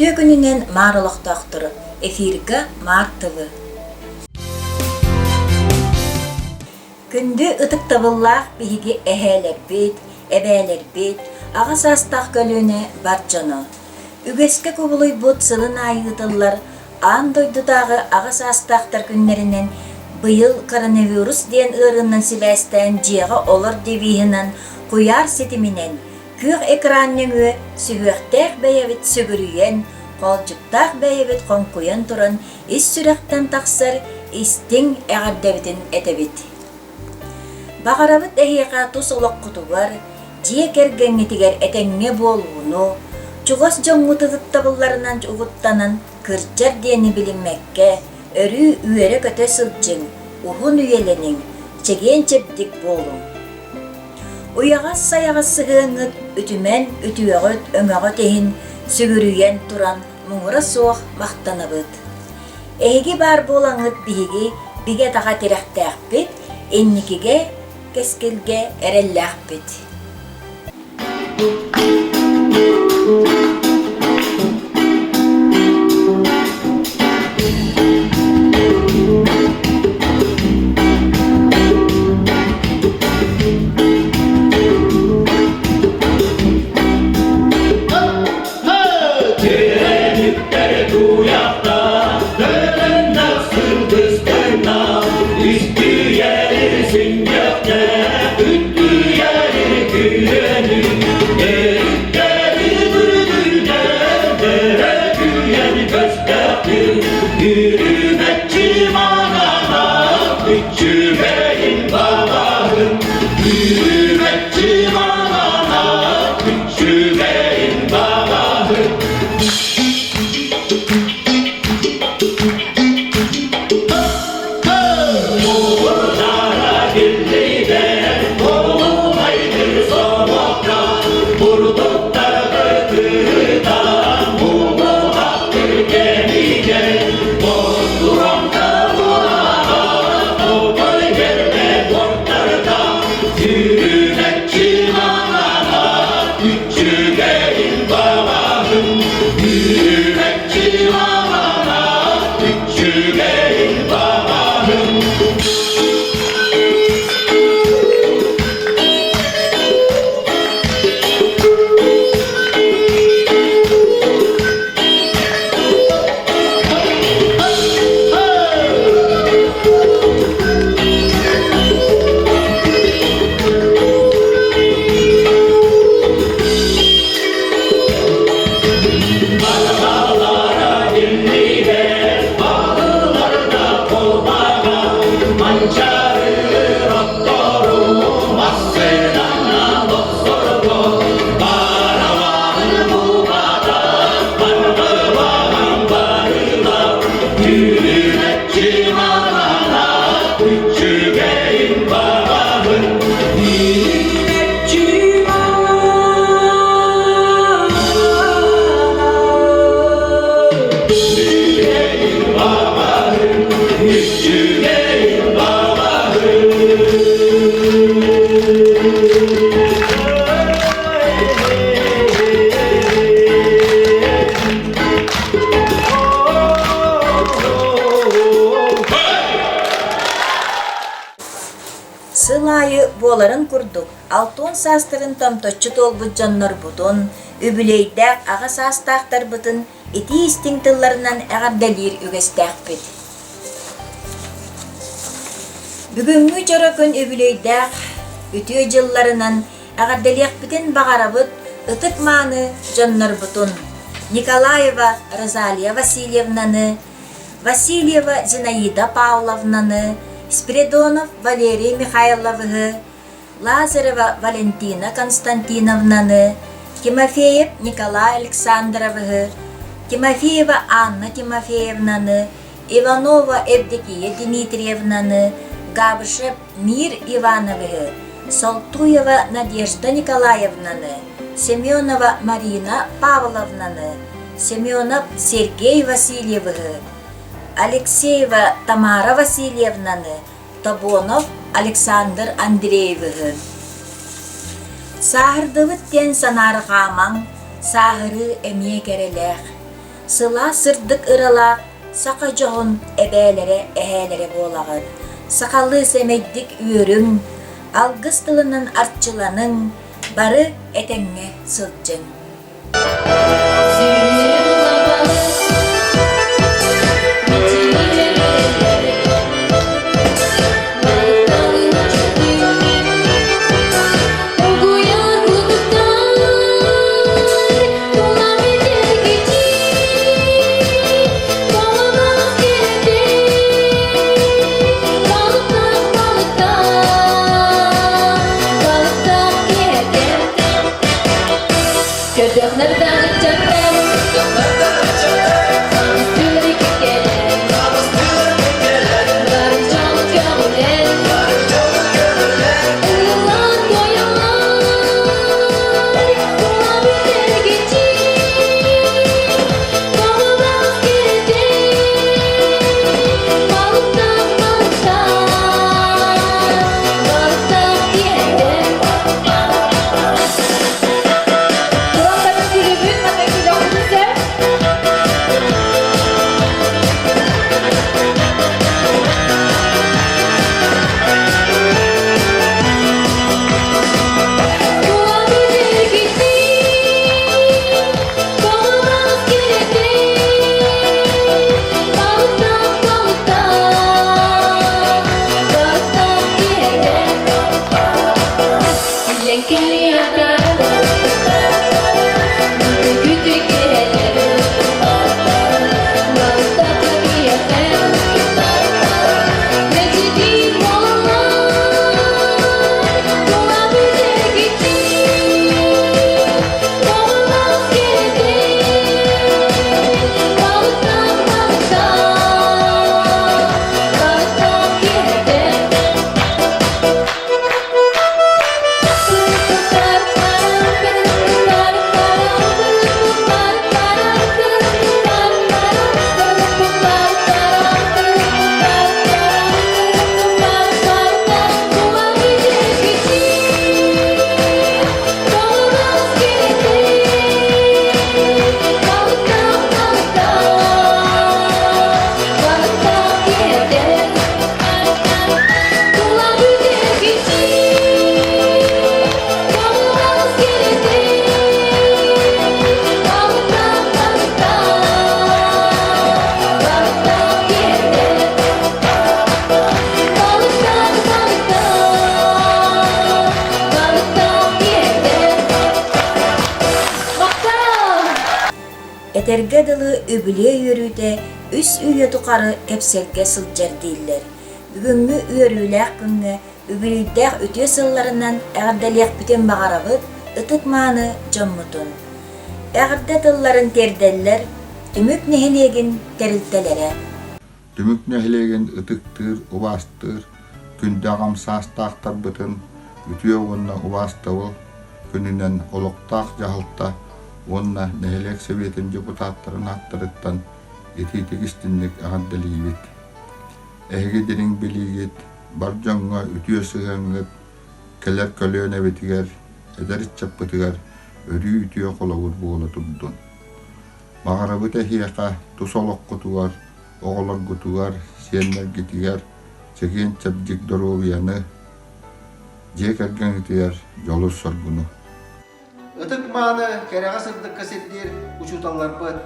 Үтүө күнүнэн Маар олохтоохторо! Эфирга Маар ТВ. Күндү ытыктабыллаах биһиги эһээлэрбит, эбээлэрбит, аҕа саастаах көлүөнэ бар дьоно! Үгэскэ кубулуйбут сылын аайы ыытыллар аан дойдутааҕы аҕа саастаахтар күннэринэн быйыл коронавирус диэн ыарыынан сибээстээн дьиэҕэ олор девиһынан куйаар ситиминэн күөх экран нөҥүө сүһүөхтээх бэйэбит сүгүрүйэн, хоолдьуктаах бэйэбит хоҥкуйан туран ис сүрэхтэн тахсар истиҥ эҕэрдэбитин этэбит. Баҕарабыт эһиэхэ тус олоххутугар, дьиэ кэргэҥҥитигэр этэҥҥэ буолууну, чугас дьоҥҥут ытыктабылларынан угуттанан кырдьар диэни билиммэккэ, өрүү үөрэ-көтө сылдьыҥ, уһун үйэлэниҥ, чэгиэн-чэбдик буолуҥ. Уйаҕас-сайаҕас сыһыаҥҥыт үтүмэн үтүөҕүт өҥөҕүт иһин сүгүрүйэн туран муҥура суох махтанабыт. Эһиги баар буолаҥҥыт биһиги бигэ таҕа тирэхтээхпит, инникигэ, кэскилгэ эрэллээхпит. Сыл аайы буоларын курдук, 60 саастарын томточчу туолбут дьоннорбутун, үбүлүөйдээх аҕа саастаахтарбытын итии-истиҥ тылларынан эҕэрдэлиир үгэстээхпит. Бүгүҥҥү дьоро күн үбүлүөйдээх үтүө дьылларынан эҕэрдэлиэхпитин баҕарабыт ытык-мааны дьоннорбутун Николаева Розалия Васильевнаны, Васильева Зинаида Павловнаны, Спиридонов Валерий Михайловиһы, Лазарева Валентина Константиновнаны, Тимофеев Николай Александровиһы, Тимофеева Анна Тимофеевнаны, Иванова Евдокия Дмитриевнаны, Габышев Мир Ивановиһы, Солтуева Надежда Николаевнаны, Семенова Марина Павловнаны, Семенов Сергей Васильевиһы, Алексеева Тамара Васильевнаны, Тобонов Александр Андреевиһы. Сааһырдыбыт диэн санаарҕаамаҥ, сааһырыы эмиэ кэрэлээх. Сылаас сырдык ыралаах саха дьоһун эбээлэрэ эһээлэрэ буолаҕыт. Сахалыы сэмэйдик үөрүҥ, алгыс тылынан арчыланыҥ, бары этэҥҥэ сылдьыҥ. Этэргэ дылы үбүлүөй үөрүүтэ үс үйэ тухары кэпсэлгэ сылдьар дииллэр. Бүгүҥҥү үөрүүлээх күҥҥэ үбүлүйдээх үтүө сылларынан эҕэрдэлиэхпитин баҕарабыт ытык-мааны дьоммутун. Эҕэрдэ тылларын тиэрдэллэр Түмүк нэһилиэгин тэрилтэлэрэ. Түмүк нэһилиэгин ытыктыыр, убаастыыр күндү аҕам саастаахтарбытын үтүө уонна убаастабыл күнүнэн олохтоох дьаһалта уонна нэһилиэк сэбиэтин депутаттарын ааттарыттан итиитик истинник эҕэрдэлиибит. Эһиги дириҥ билиигит, бар дьоҥҥо үтүө сыһыаҥҥыт кэлэр көлүөнэбитигэр, эдэр ыччаппытыгар өрүү үтүө холобур буола турдун. Баҕарабыт эһиэхэ тус олоххутугар, оҕолоргутугар, сиэннэргитигэр чэгиэн-чэбдик доруобуйаны, дьиэ кэргэҥҥитигэр дьолу-соргуну. Ытык-мааны, кэрэҕэ-сырдыкка сирдиир учууталларбыт,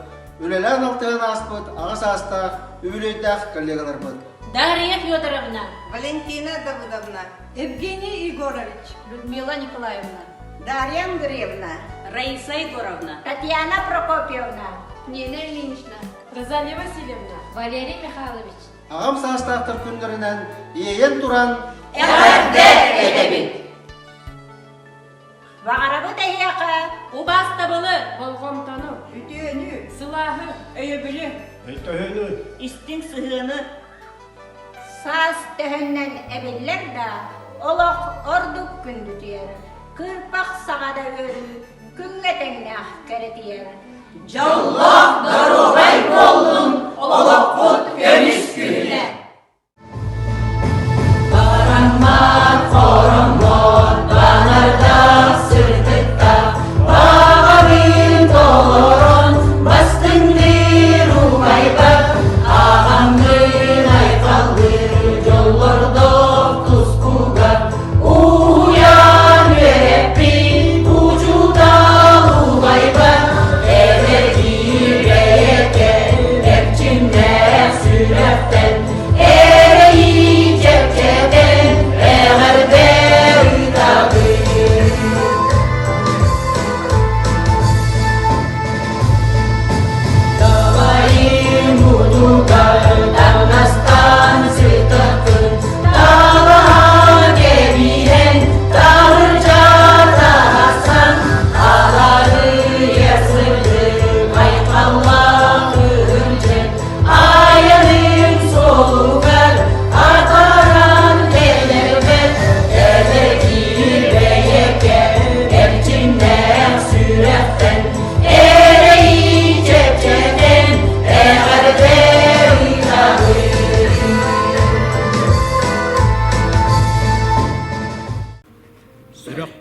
үлэлээн алтыһан ааспыт аҕа саастаах, үбүлүөйдээх коллегаларбыт. Дария Федоровна, Валентина Давыдовна, Евгений Егорович, Людмила Николаевна, Дарья Андреевна, Раиса Егоровна, Татьяна Прокопьевна, Нина Ильинична, Розалия Васильевна, Валерий Михайлович. Аҕам саастаахтар күннэринэн иэйэн туран Эҕэрдэ этэбит! Баҕарабыт эһиэхэ Убаастабылы, болҕомтону, үтүөнү, сылааһы, өйөбүлү, өйдөһүүнү, истиҥ сыһыаны Саас төһөннөн эбиллэр да, олох ордук күндүтүйэр, кыырпах саҕа да үөрүү күҥҥэ тэҥнээх кэрэтийэр. Дьоллоох доруобай буоллун олохпут көмүс күһүнэ! Бараммат хороммот банардаах сырдыкта баҕабын толорон бастыҥныы.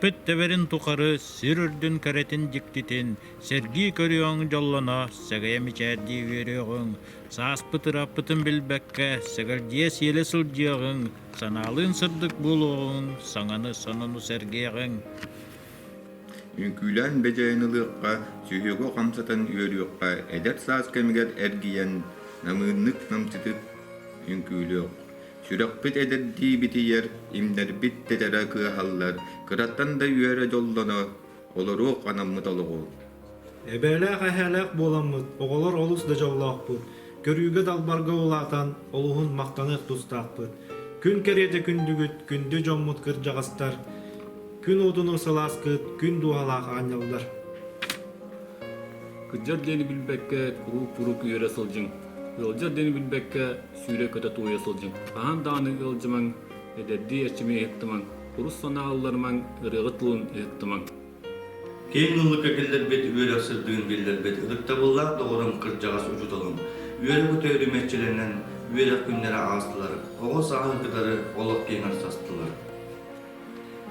Сүрэхпит тэбэрин тухары сир үрдүн кэрэтин дьиктитин сэргии көрүөҥ дьоллоно, сэгэйэ мичээрдии үөрүөҕүҥ, сааспыт ырааппытын билбэккэ сэгэлдьийэ сиэлэ сылдьыаҕыҥ, санаалыын сырдык буолуоҕуҥ, саҥаны сонуну сэргиэҕиҥ. Үҥкүүлээн бэдьэйэн ылыахха, сүһүөҕү хамсатан үөрүөххэ, эдэр саас кэмигэр эргийэн, намыыннык намчытык үҥкүүлүөх. Сүрэхпит эдэрдии битийэр, имнэрбит тэтэрэ кыаһаллар, кыраттан да үөрэ дьоллоно олоруох анаммыт олоҕу. Эбээлээх эһээлээх буоламмыт, оҕолор олус да дьоллоохпут, көрүүгэ далбарга улаатан, олуһун махтаныах тустаахпыт. Күн кэриэтэ күндүгүт, күндү дьоммут кырдьаҕастар, күн уотунуу сылааскыт, күн дууһалаах аанньаллар. Кырдьар диэни билбэккэ куруук-куруук үөрэ сылдьыҥ. Ыалдьар диэни билбэккэ сүүрэ-көтө туойа сылдьыҥ. Хаһан даҕаны ыалдьымаҥ, эдэрдии эрчими ыһыктымаҥ, курус санаа ылларымаҥ, ырыаҕыт тылын ыһыктымаҥ. Киэҥ ыллыкка киллэрбит үөрэх сырдыгын биллэрбит ытыктабыллаах доҕорум кырдьаҕас учууталым үөрэ-көтө үрүмэччилэнэн үөрэх күннэрэ аастылар, оҕо сааһын кытары олох киэҥ арсастылар.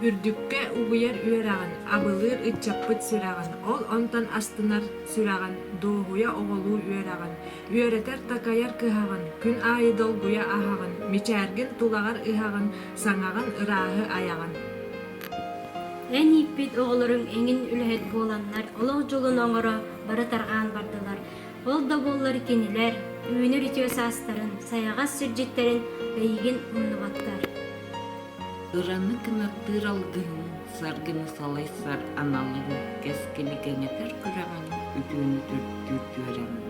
Үрдүккэ угуйар үөрэҕин, абылыыр ыччаппыт сүрэҕин, ол онтон астынар сүрэҕин, дуоһуйа оҕолуу үөрэҕин, үөрэтэр-такайар кыһаҕын, күн аайы долгуйа аһаҕын, мичээргин тулаҕар ыһаҕын, саҥаҕын ырааһы айаҕын. Эн ииппит оҕолоруҥ эҥин үлэһит буоланнар олох дьолун оҥоро бары тарҕаан бардылар. Ол да буоллар кинилэр үүнэр үтүө саастарын, сайаҕас сирдьиттэрин эйигин умнубаттар. Ыраны кынаттыыр алгыһын, саргыны салайсар аналын, кэскили кэҥэтэр күрэҕин, үтүөнү төрдүүр түөрэҕин,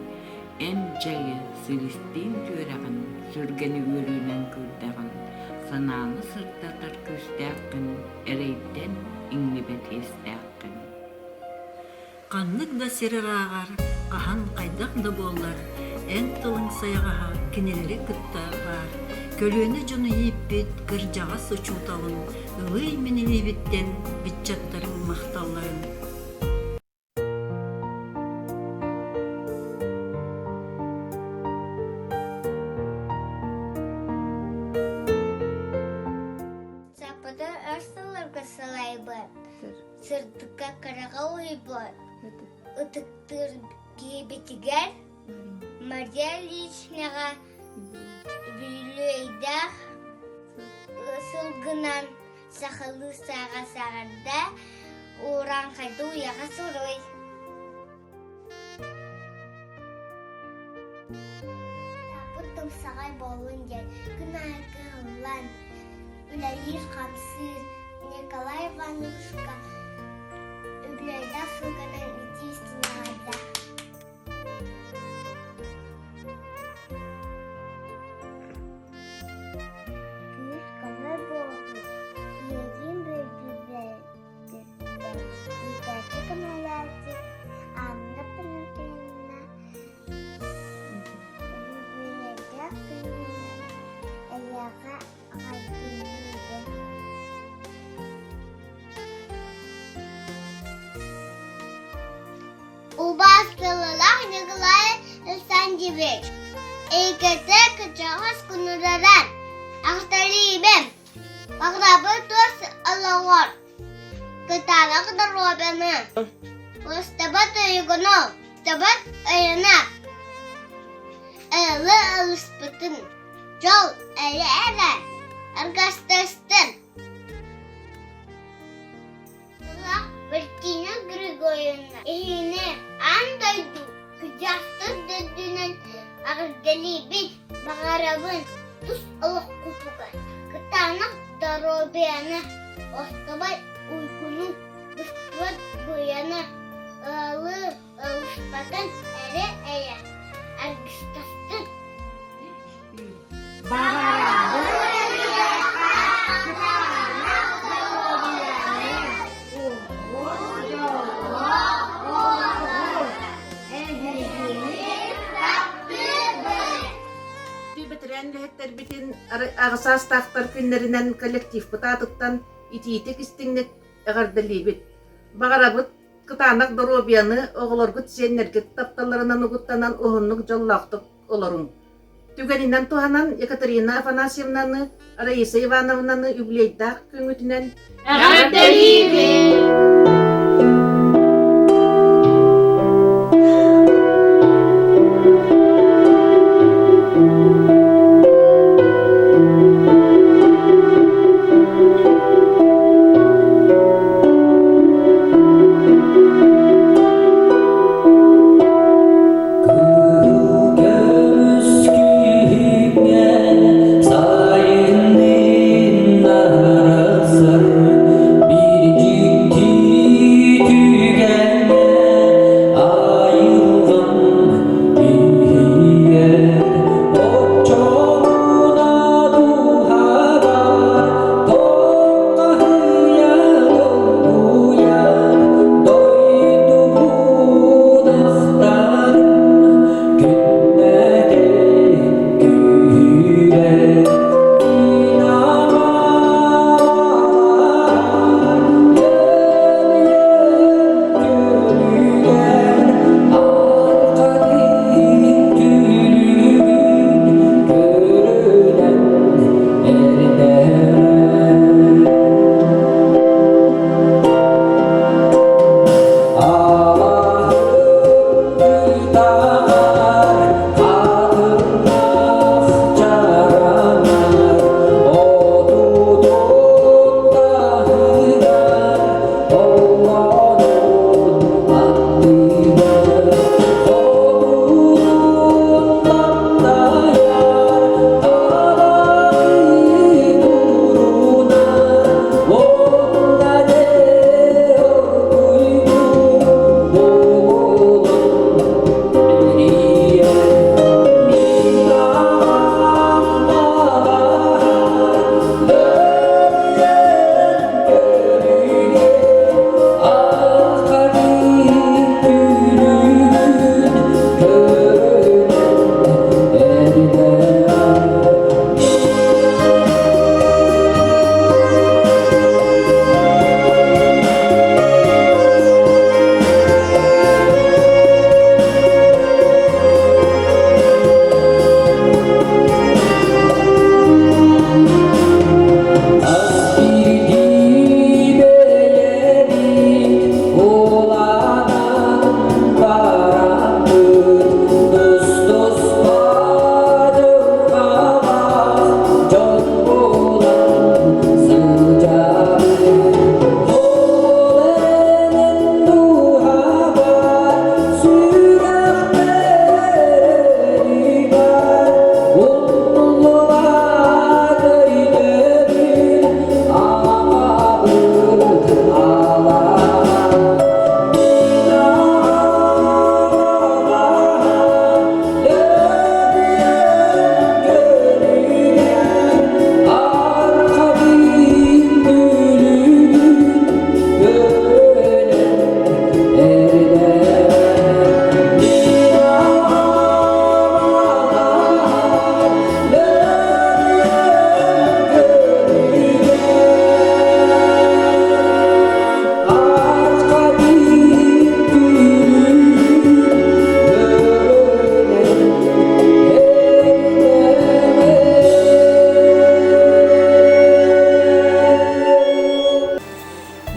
эн дьайы силистиин түөрэҕин, сүргэни үөрүүнэн күүрдэҕин, санааны сырдатар күүстээххин, эрэйтэн иҥнибэт иэстээххин. Ханнык да сир ырааҕар, хаһан хайдах да буоллар, эн тылыҥ сайаҕаһа кинилэри кытта баар. Көлүөнэ дьону ииппит кырдьаҕас учууталым ылый мин илиибиттэн ыччаттарым махталларын. Саппыта өр сылларга сылайбыт сырдыкка кыраҕа уйбут ытыктыыр киһибитигэр Мария Ильиничнаҕа үбүлүөйдээх сылгынан сахалыы сааҕа саҕарда урааҥхайдыы уйаҕа суруй Тааппыт тупсаҕай буоллун диэн күн аайы кыһыллан үлэлиир-хамсыыр Николай Ивановичка үбүлүөйдээх сылгынан итии истиҥ Күүс-көмө буолбут Иэйиим бүлдүбэттэн иитээччи көмөлөөччү Анна Пилиппиевна үбүлүөйдээх күнүнэн эйиэхэ эҕэрдэлиибин Убаастылылаах Николай Александрович, эйгэтэ кычаҕас кунураран, ахталиибин, баҕарабын туос олоҕор, кытаанах доруобуйаны, устабат уйгуну, устабат айана, ыалы ылыспытын, дьол эйэ эрэ аргастастын. Валентина Григорьевна эһиини аан дойду кыдьаахтар дойдунан эҕэрдэлиибит, баҕарабын тус олоххутугар кытаанах доруобуйаны, остубат уйгуну, быстыбат быйаны, ыалы ылыспатын эрэ-эйэ аргыстастын. Бэтэрээн үлэһиттэрбитин аҕа саастаахтар күннэринэн коллективпыт аатыттан итиитик истиҥник эҕэрдэлиибит. Баҕарабыт кытаанах доруобуйаны, оҕолоргут сиэннэргит тапталларынан угуттанан уһуннук дьоллоохтук олоруҥ. Түгэнинэн туһанан Екатерина Афанасьевнаны, Раиса Ивановнаны үбүлүөйдээх күҥҥүтүнэн Эҕэрдэлиибин!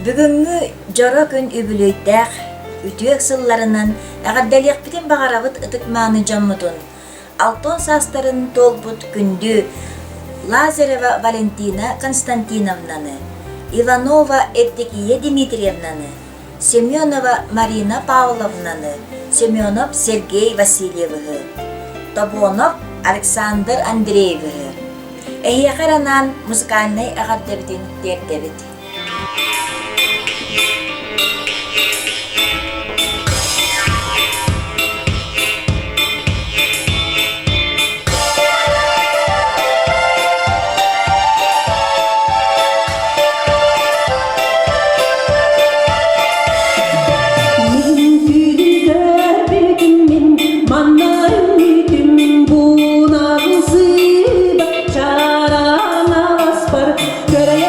Бүгүҥҥү дьоро күн үбүлүөйдээх үтүө сылларынан эҕэрдэлиэхпитин баҕарабыт ытык-мааны дьоммутун, алтан саастарын туолбут күндү Лазарева Валентина Константиновнаны, Иванова Евдокия Дмитриевнаны, Семенова Марина Павловнаны, Семенов Сергей Васильевиһы, Тобонов Александр Андреевиһы. Эһиэхэ эрэ анаан музыкальнай эҕэрдэбитин тиэрдэбит. Чаранаспар көрө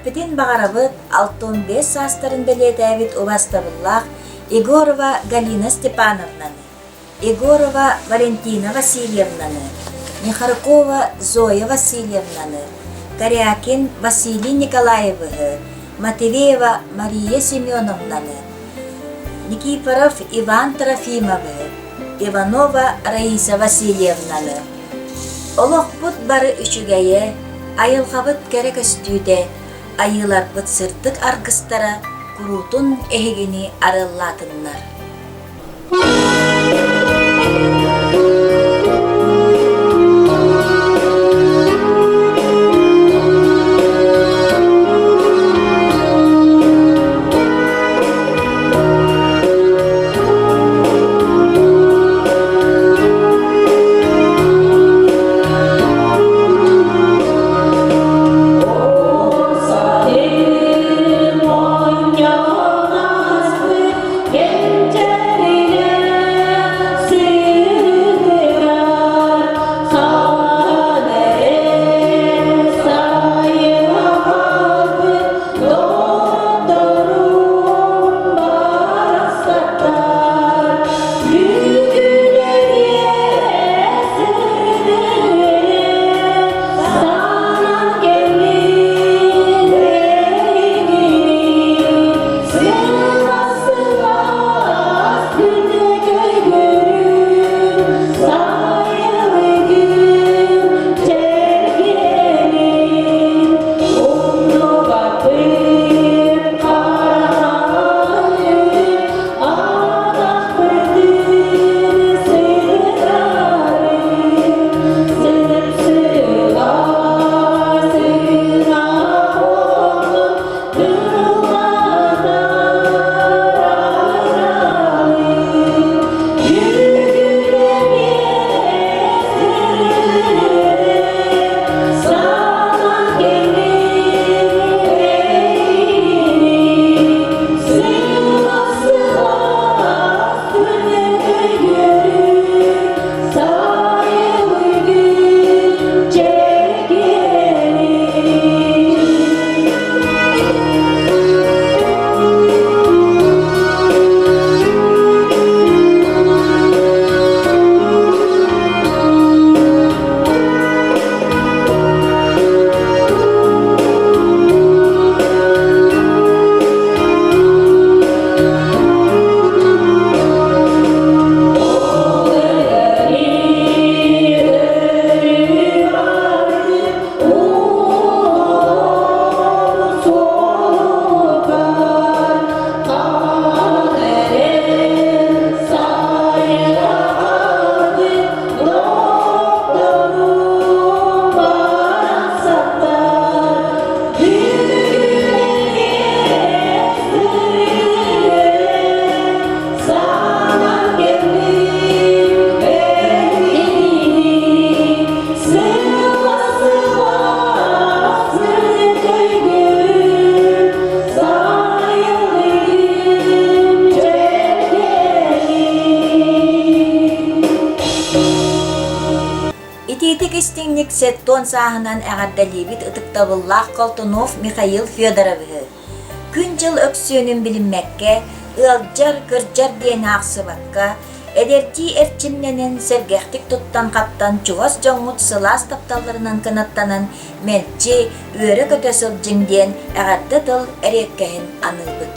Эҕэрдэлиэхпитин баҕарабыт 65 саастарын бэлиэтээбит убастабыллаах Егорова Галина Степановнаны, Егорова Валентина Васильевнаны, Михаркова Зоя Васильевнаны, Корякин Василий Николаевиһы, Матвеева Мария Семеновнаны, Никифоров Иван Трофимовиһы, Иванова Раиса Васильевнаны. Олохпут бары үчүгэйэ, айылҕабыт кэрэ көстүүтэ, айыыларбыт сырдык аргыстара куруутун эһигини арыаллаатыннар. Итиитик истиҥник сеттон сааһынан эҕэрдэлиибит ытыктабыллаах Колтунов Михаил Федоровиһы. Күн-дьыл өксүөнүн билиммэккэ, ыалдьар, кырдьар диэн аахсыбакка, эдэрдии эрчимнэнэн, сэргэхтик туттан-хаптан чугас дьоҥҥут сылаас тапталларынан кынаттанан мэлдьи үөрэ-көтө сылдьыҥ диэн эҕэрдэ тыл эриэккэһин аныыбыт.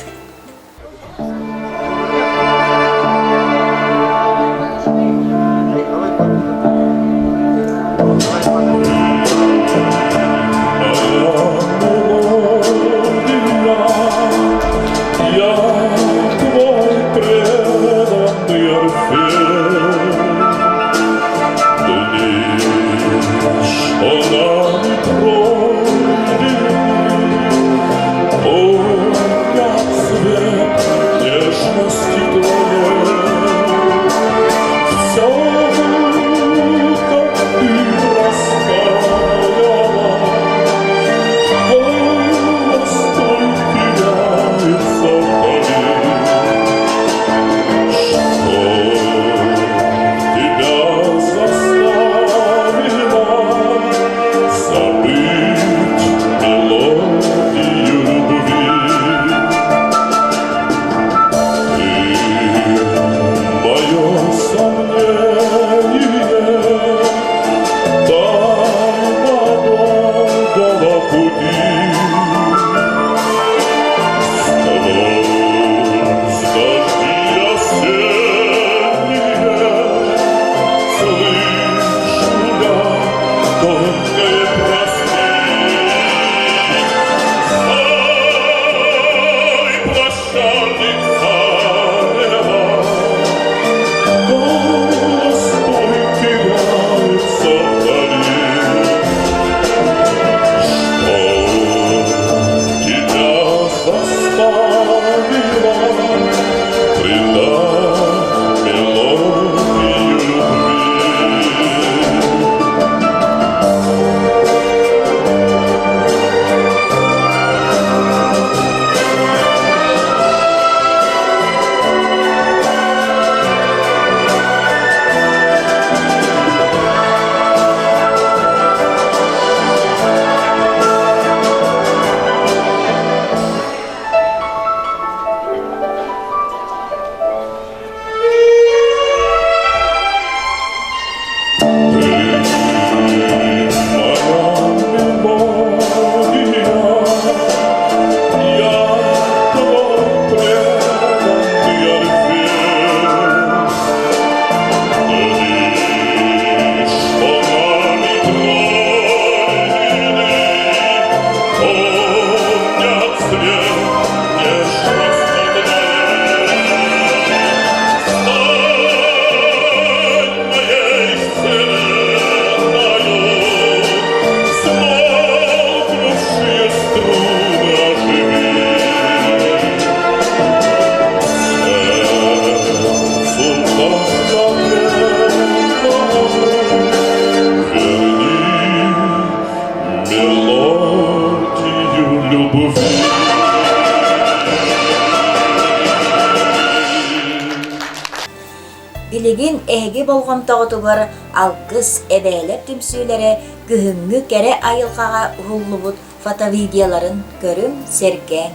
Билигин эһиги болҕомтоҕутугар Алгыс эбээлэр түмсүүлэрэ күһүҥҥү кэрэ айылҕаҕа уһуллубут фотовидеоларын көрүҥ, сэргээҥ.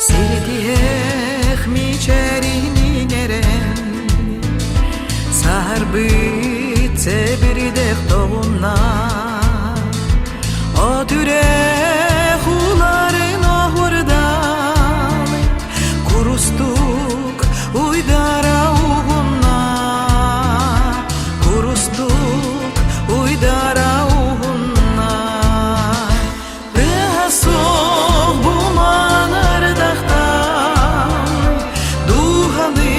Сиритиһэх мичээрини эрэн Саһарбыт сэбирдэх тоҕунна От үрэх уларын оһуордан Курустук уйдара уһунна Курустук уйдара уһунна Тыаһа суох буман ардахтан Дууһаны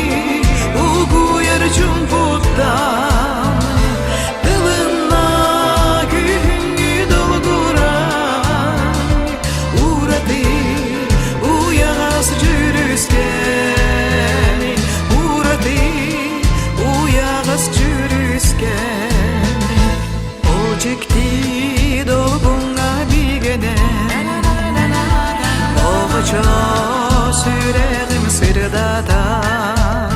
угуйар чуҥкуттан Тылынна күһүҥҥү долгуран Ураты уйаҕас дьүрүскэн Ураты уйаҕас дьүрүскэн Ол дьикти долгуҥҥа бигэнэн Оҕочо сүрэҕим сырдатан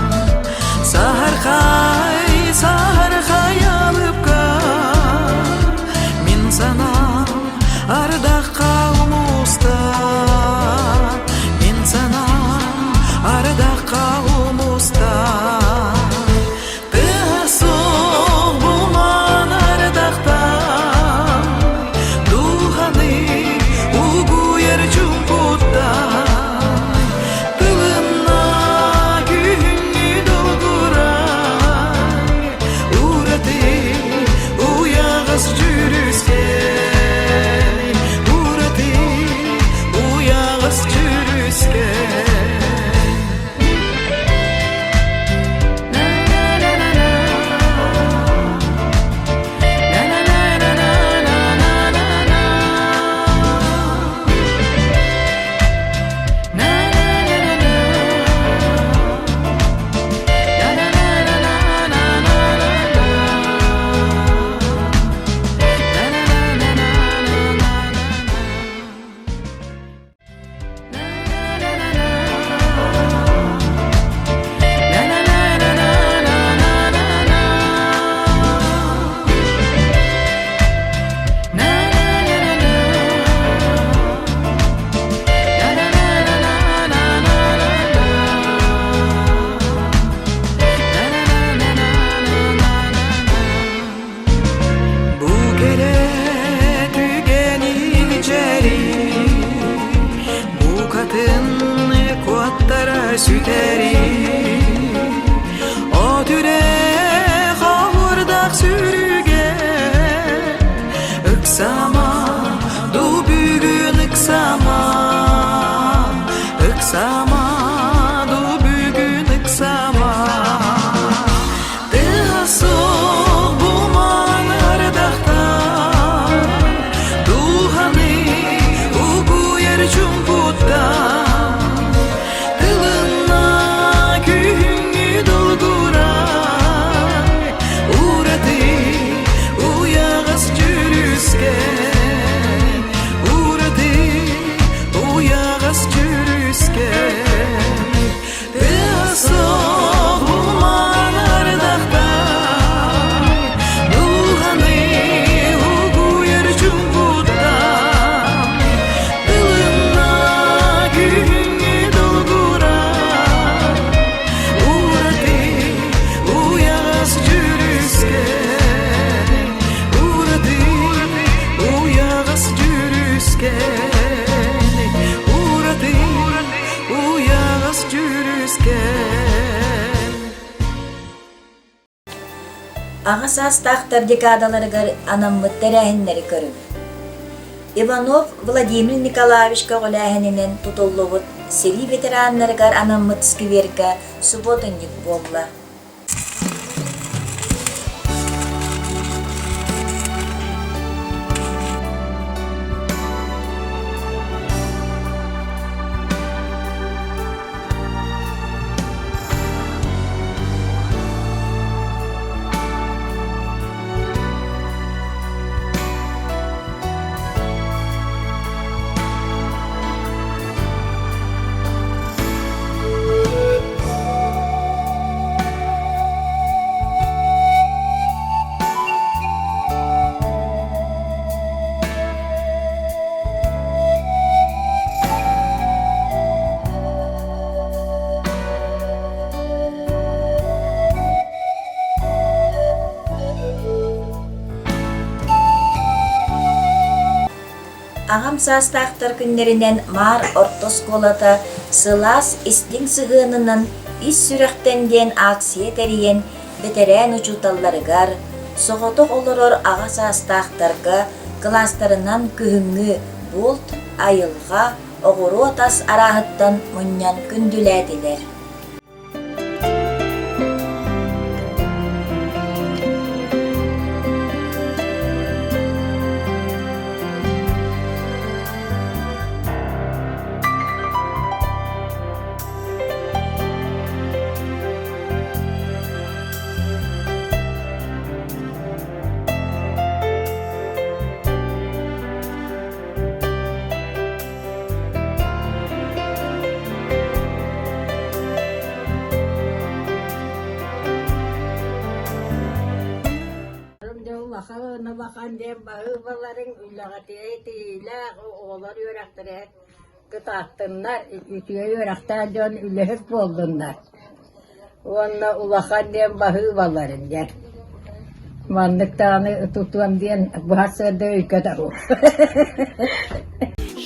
Саһархай, саһархай алыпка Мин санаам ардахха умуста Мин санаам ардахха умуста Тыаһа суох буман ардахтан Дууһаны угуйар чуҥкуттан Тылынна күһүҥҥү долгуран Ураты уйаҕас дьүрүскэн Ураты уйаҕас дьүрүскэн Бу кэрэ түгэни дьэри букатын куоттара сүтэри От үрэх оһуордах сүрүгэ ыксама ду бүгүн ыксама ыксама ду бүгүн ыксама Тыаһа суох буман ардахтан Дууһаны угуйар чуҥкуттан Тылынна күһүҥҥү долгуран Ураты уйаҕас дьүрүскэн Ураты уйаҕас дьүрүскэн Ураты уйаҕас дьүрүскэн Аҕа саастаахтар декадаларыгар анаммыт тэрээһиннэри көрүҥ. Иванов Владимир Николаевич көҕүлээһининэн тутуллубут сэрии ветераннарыгар анаммыт сквергэ субуотунньук буолла. Аҕам саастаахтар күннэринэн Маар орто оскуолата сылаас истиҥ сыһыанынан ис сүрэхтэн диэн акция тэрийэн бэтэрээн учууталларыгар, соҕотох олорор аҕа саастаахтарга кылаастарынан күһүҥҥү булт, айылҕа, оҕуруот ас арааһыттан мунньан күндүлээтилэр. Улахан улахан диэн баһыыбаларыҥ үлэҕитигэр тиийиилээх оҕолор үөрэхтэрэ кытааттыннар, үчүгэй үөрэхтээх дьон үлэһит буоллуннар уонна улахан диэн баһыыбаларын диэн маннык даҕаны тутуом диэн быһа сыарда өйгө да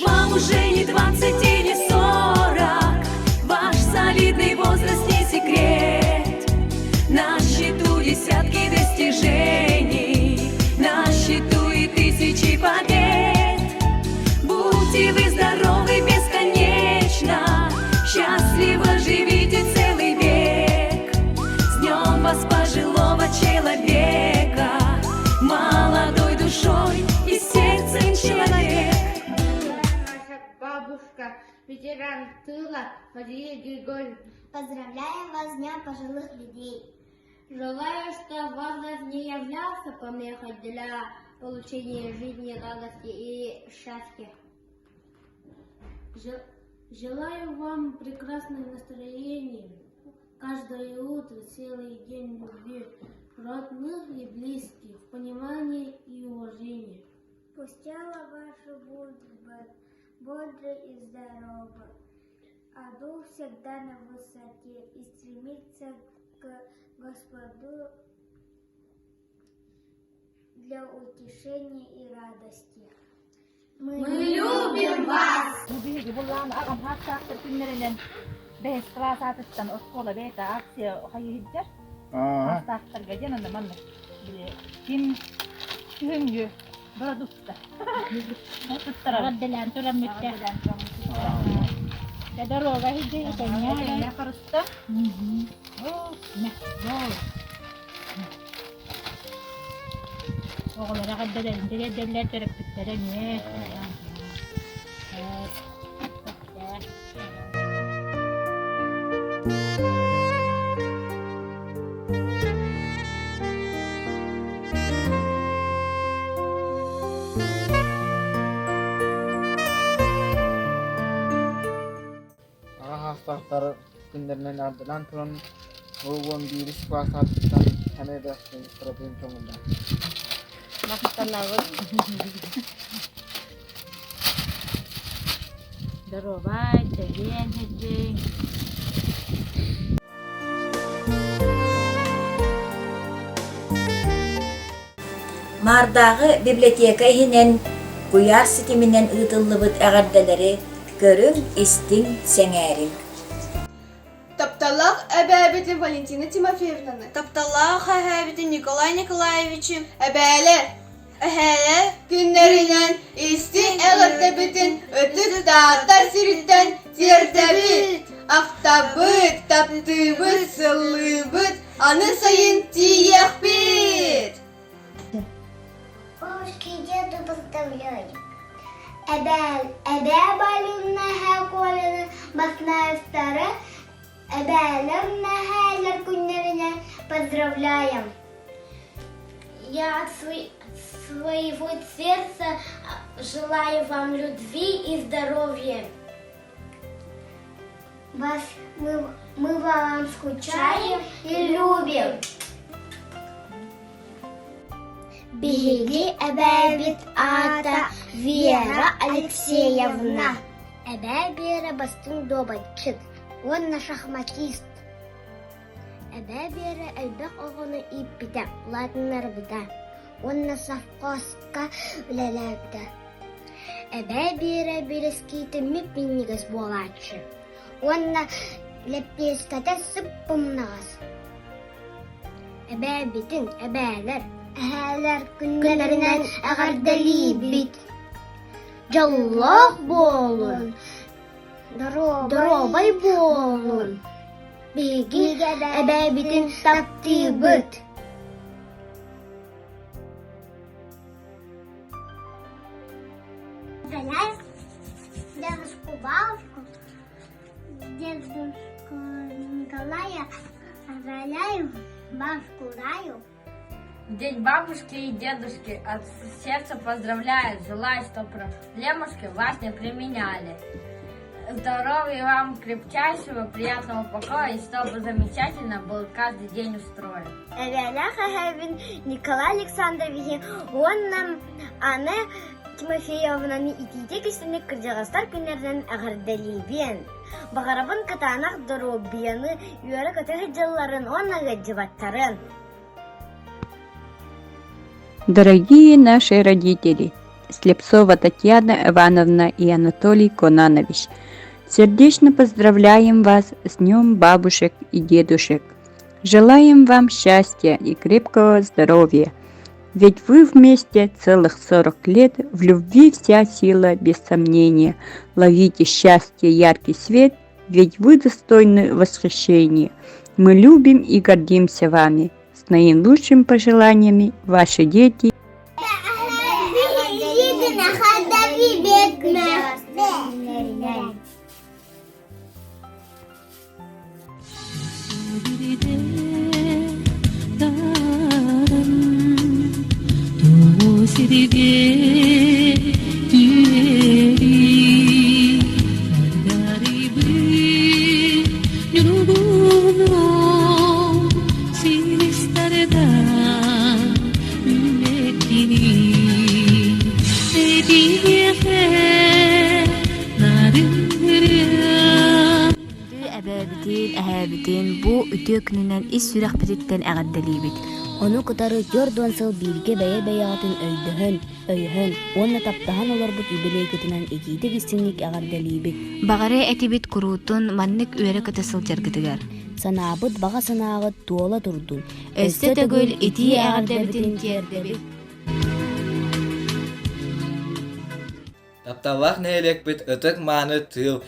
Вам уже не двадцать и не сорок, Ваш солидный возраст не секрет. На счету десятки достижений, На счету и тысячи побед. Будьте вы здоровы бесконечно, Счастливо живите целый век. С днем вас, пожилого человека, Молодой душой и сердцем человек. Наша бабушка, ветеран тыла Мария Григорьевна. Поздравляем вас с Днем пожилых людей. Желаю, чтобы возраст не являлся помехой для получения жизни, радости и счастья. Желаю вам прекрасного настроения каждое утро, целый день любви, родных и близких, понимания и уважения. Пусть тело ваше будет бодро и здорово, а дух всегда на высоте и стремится к Господу для утешения и радости. Мы любим вас! Биһиги буллаан аҕам хаастаахтар күннэринэн бэһис кылаас аатыттан оскуола бэйэтэ акция хайыһыддьар. Хаастаахтарга диэн онно маннык били ким күһүҥҥү бородуукта туттарар. Эҕэрдэлээн туран бүттэ. Дорога иһирдьэ этэҥҥэ харыста. Оҕолор эҕэрдэлэрин тириэрдэллэр, төрөппүттэрэ эмиэ. Аҕа саастаахтар күннэринэн ардынан туран бу уон биирис кылаас аатыттан эмиэ да кыратыын көҥүллээх. Махтанабын. Доруобай, чэгиэн сылдьыҥ. Маардааҕы библиотека иһинэн куйаар ситиминэн ыытыллыбыт эҕэрдэлэри көрүҥ, истиҥ, сэҥээриҥ. Тапталлаах эбээбитин Валентина Тимофеевнаны, тапталлаах эһээбитин Николай Николаевичы эбээлэр, эһээлэр күннэринэн истиҥ эҕэрдэбитин ытык Таатта сириттэн тиэрдэбит, ахтабыт, таптыыбыт, сыллыыбыт, аны сайын тиийиэхпит! Бабушки и деду поздравляю. Эбээ, эбээ Балюнна эһээ Коляны Баснаевтары эбээлэр эһээлэр күннэринэн поздравляем. Я от своего сердца желаю вам любви и здоровья. Вас, мы, мы вам скучаем и любим. Биһиги эбээбит аата Вера Алексеевна. Эбээ Вера бастыҥ дуобатчыт уонна шахматист. Эбээ Вера элбэх оҕону ииппитэ, улаатыннарбыта уонна совхозка үлэлээбитэ. Эбээ Биэрэ бэрэскиитэ мип-минньигэс буолааччы уонна лэппиэскэтэ сып-сымнаҕас. Эбээбитин эбээлэр, эһээлэр күннэринэн эҕэрдэлиибит! Дьоллоох буолун, доруобай буолун! Биһиги эбээбитин таптыыбыт! Дедушку, бабушку, дедушку Николая поздравляю, бабушку Раю. День бабушки и дедушки от сердца поздравляю, желаю, чтобы проблемушки вас не применяли. Здоровья вам крепчайшего, приятного покоя и чтобы замечательно был каждый день устроен. Эбээлээх эһээбин Николай Александровиһы уонна Анна Тимофеевнаны итиитик истиҥник кырдьаҕастар күннэринэн эҕэрдэлиибин. Баҕарабын кытаанах доруобуйаны, үөрэ-көтө сылдьалларын уонна ыалдьыбаттарын. Дорогие наши родители, Слепцова Татьяна Ивановна и Анатолий Конанович, сердечно поздравляем вас с Днем бабушек и дедушек. Желаем вам счастья и крепкого здоровья, ведь вы вместе целых 40 лет, в любви вся сила без сомнения. Ловите счастье, яркий свет, ведь вы достойны восхищения. Мы любим и гордимся вами. С наилучшими пожеланиями, ваши дети. Күндү эбээбитин, эһээбитин бу үтүө күнүнэн ис сүрэхпититтэн эҕэрдэлиибит. Ону кытары 40 сыл бииргэ бэйэ-бэйэҕитин өйдөһөн, өйөһөн уонна таптаһан олорбут юбилейгытынан итиитик-истиҥник эҕэрдэлиибит. Баҕарыа этибит куруутун маннык үөрэ-көтө сылдьаргытыгар. Санаабыт баҕа санааҕыт туола турдун. Өссө төгүл итии эҕэрдэбитин тиэрдэбит. Тапталлаах нэһилиэкпит ытык-мааны тыыл,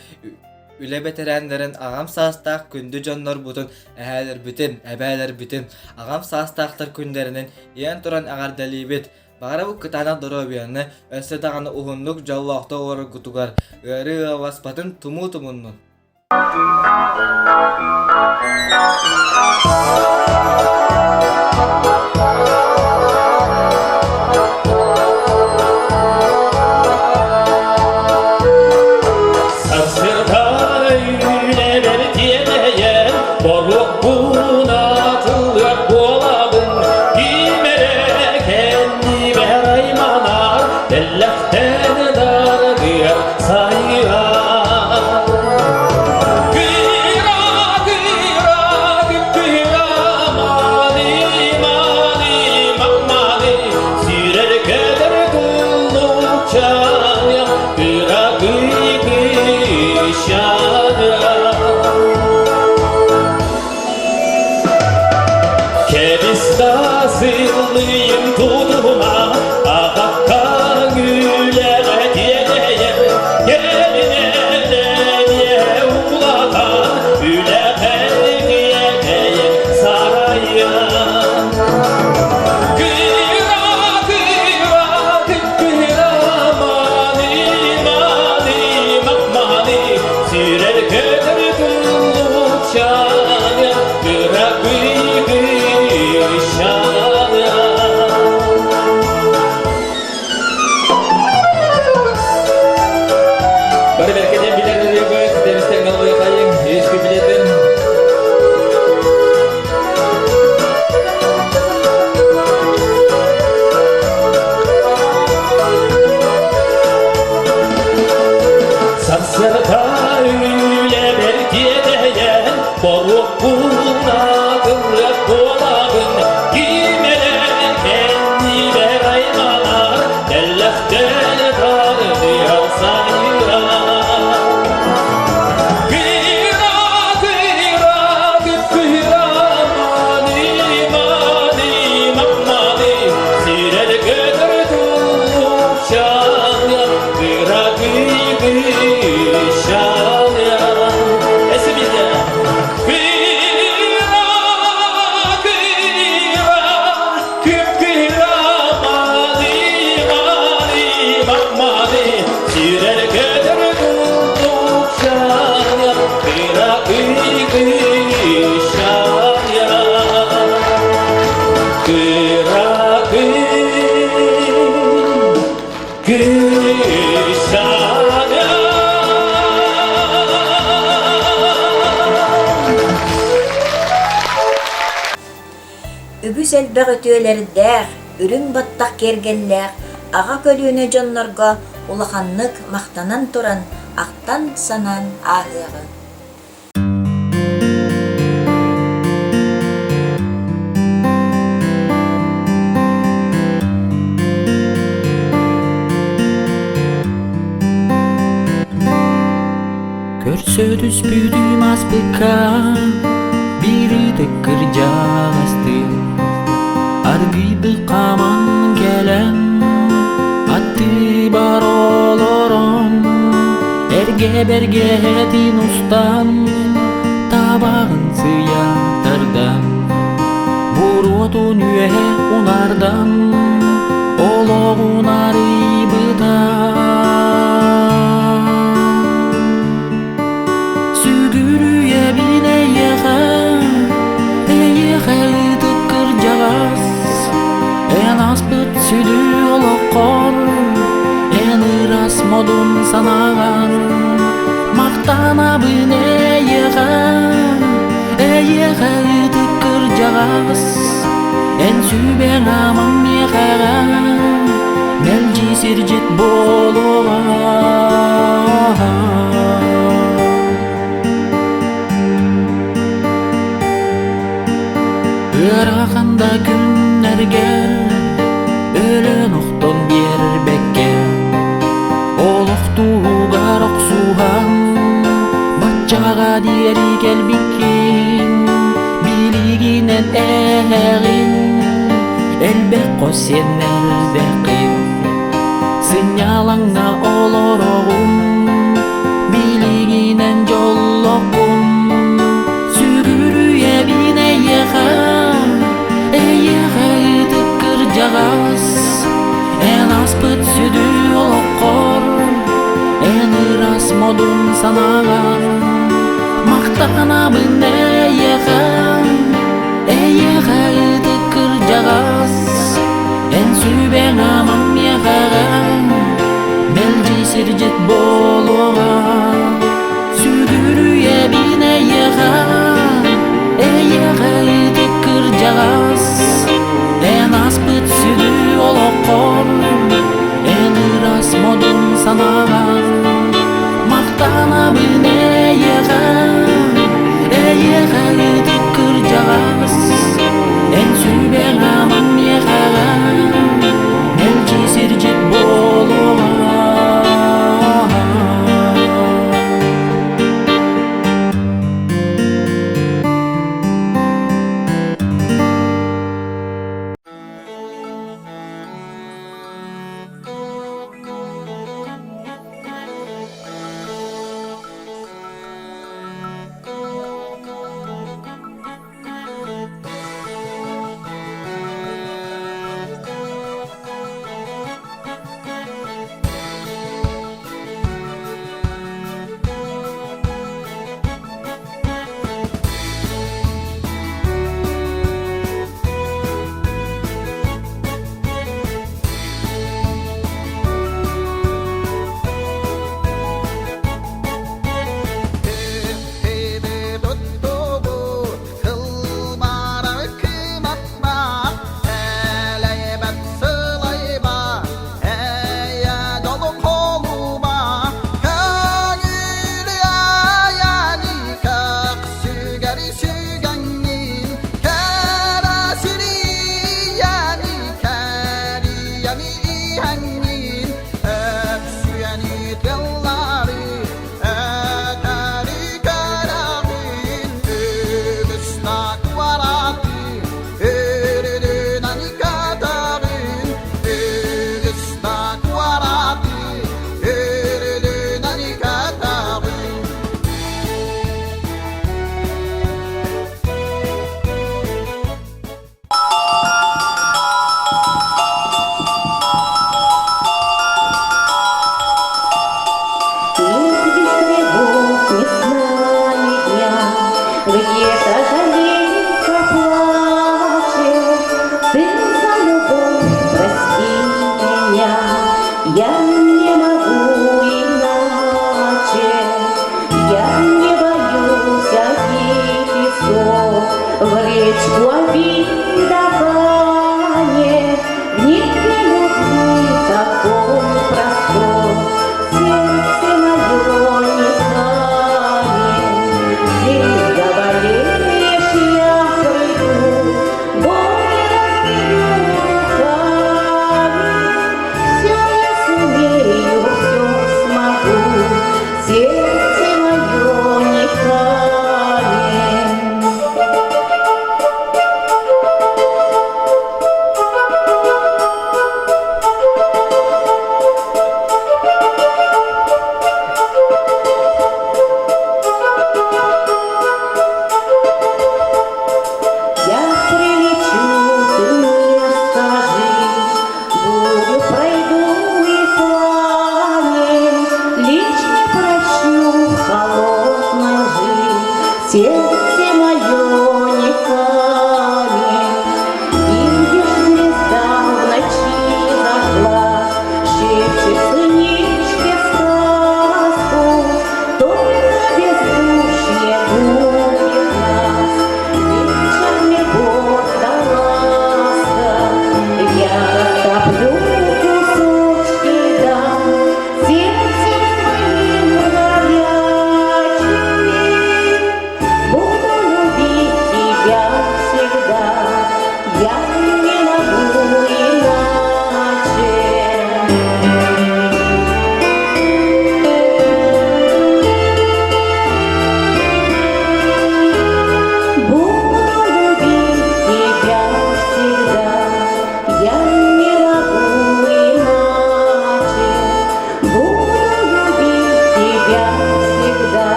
үлэ бэтэрээннэрин аҕам саастаах күндү дьоннорбутун, эһээлэрбитин, эбээлэрбитин аҕам саастаахтар күннэринэн ийэн туран эҕэрдэлиибит! Баҕарабыт кытаанах доруобуйаны, өссө даҕаны уһуннук дьоллоохтук олороргутугар, ыарыы ыалласпатын тумуу тумуннун! Сарсыардай үлэбэр тиэтэйэн, боруокпун атыллыах буолабын, ким эрэ кэннибэр айманар, тэллэхтэн дарыгыар сайыһар. Кыра, кыра, кыра, мани, мани, мани, сирэр кэлэр куллучаня, кыра кыйкыйшаня. Кэбис-сыллыйым тутума, аҕаккаҥ үлэҕэ тиэтэйэр, кэлинэлэниэ улахан, үлэҕэ тиэтэйэр сарайан. Кыра, кыра, кыра, мани, мани, мани, сирэр көтөр куллучаня, кыра кыйкыйшаня. Бары бэркэтэн билэр Демистен галлыахайын, ешкі билетін. Сарсыарда үлэбэр тиэтэйэн, боруокпун атыллыах буолабын, ким эрэ кэннибэр айманар, тэллэхтэн тардыһар. элбэх үтүөлэрдээх, үрүҥ баттах киэргэллээх аҕа көлүөнэ дьоннорго улаханнык махтанан туран ахтан-санаан ааһыаҕыҥ. Көрсө түспүтүм ааспыкка биир ытык кырдьаҕастыы Аргыйдык хааман кэлэн аттыбар олорон эргэ бэргэһэтин устан табаҕын сыйа тардан буруотун үөһэ унаардан олоҕун арыйбыта Сүгүрүйэбин эйиэхэ, эйиэхэ ытык кырдьаҕас, эн ааспыт сүдү олоххор, эн ыраас модун санааҕар махтанабын эйиэхэ, эйиэхэ ытык кырдьаҕас, эн сүбэҥ амаҥ миэхэҕэ мэлдьи сирдьит буолуоҕа. Ыарахан да күннэргэ өлөн охтон биэрбэккэ олох туһугар охсуһан баччаҕа диэри кэлбиккин билигинэн эһэҕин элбэх хос сиэннэрдэххин сынньалаҥҥа олороҕун билигинэн дьоллооххун сүгүрүйэбин эйиэхэ эйиэхэ ытык кырдьаҕас эн ааспыт сүдү олоххор эн ыраас модун санааҕар махтанабын эйиэхэ эйиэхэ ытык кырдьаҕас эн сүбэҥ амаҥ миэхэҕэ мэлдьи сирдьит буолуоҕа сүгүрүйэбин эйиэхэ эйиэхэ ытык кырдьаҕас эн ааспыт сүдү олоххор эн ыраас модун санааҕар махтанабын эйиэхэ эйиэхэ ытык кырдьаҕас эн сүбэҥ амаҥ миэхэҕэ мэлдьи сирдьит буолуоҕа. Нет без тревог, ни сна, ни дня, Где-то жаленько плачет. Ты за любовь прости меня, Я не могу иначе. Я не боюсь одних песков, В речку обида.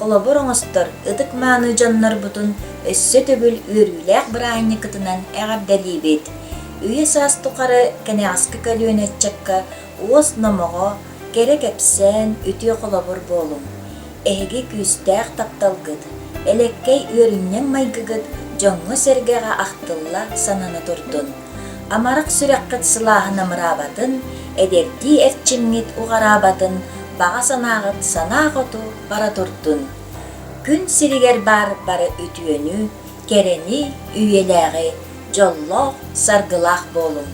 холобур оҥостор ытык-мааны дьоннорбутун өссө төгүл үөрүүлээх бырааһынньыккытынан эҕэрдэлиибит! Үйэ-саас тухары кэнэҕэски көлүөнэ ыччакка уос номоҕо, кэрэ кэпсээн, үтүө холобур буолуҥ! Эһиги күүстээх тапталгыт, элэккэй үөрүнньэҥ майгыгыт дьоҥҥо-сэргэҕэ ахтылла санана турдун! Амарах сүрэххит сылааһын амыраабатын, эдэрдии эрчимҥит уҕараабатын, баҕа санааҕыт санаа хоту бара турдун! Күн сиригэр баар бары үтүөнү, кэрэни, үйэлээҕи, дьоллоох, саргылаах буолуҥ!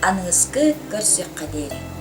Аныгыскы көрсүөххэ диэри.